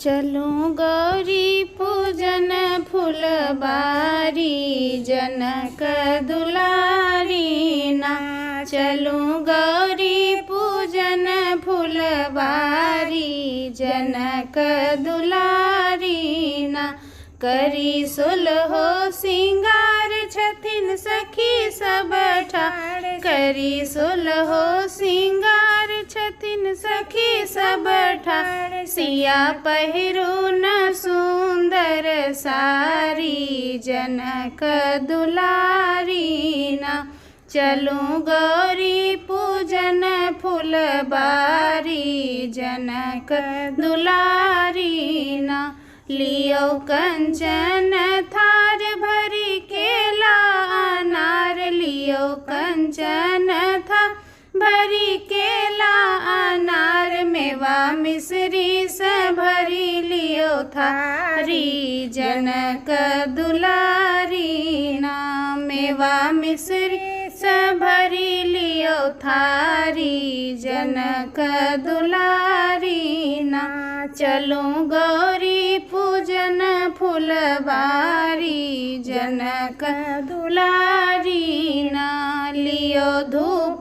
चलू गौरी पूजन फुलबारी जनक दुलारी ना। चलू गौरी पूजन फुलबारी जनक दुलारी ना। करी सोलहो सिंगार छथिन सखी सब ठाढ़। करी सोलहो सिंगार छथिन सखी सब ठाढ़। सिया पहिरू न सुन्दर साड़ी जनक दुलारी ना। चलू गौरी पूजन फुलबारी जनक दुलारी ना। लियो कंचन थार भरी केला अनार। लियो कंचन थार भरी केला अनार। मेवा मिश्री से भरी लियो थारी जनक दुलारी ना। मेवा मिश्री से भरी लियो थारी जनक दुलारी ना। चलू गौरी पूजन फुलबारी जनक दुलारी ना। लियो धूप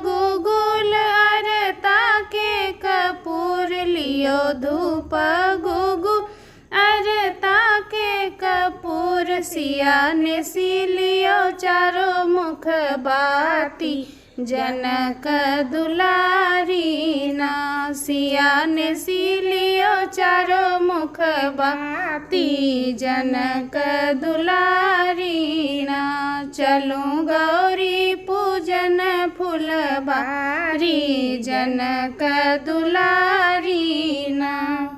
गुगुल अरता के कपूर। लियो धूप गुगुल अरता के कपूर। सिया ने सी लियो चारों मुख बाती जनक दुलारी ना। सिया ने सी लियो चारों मुख बाती जनक दुलारी ना। चलू गौरी पूजन फुलबारी जनक दुलारी ना।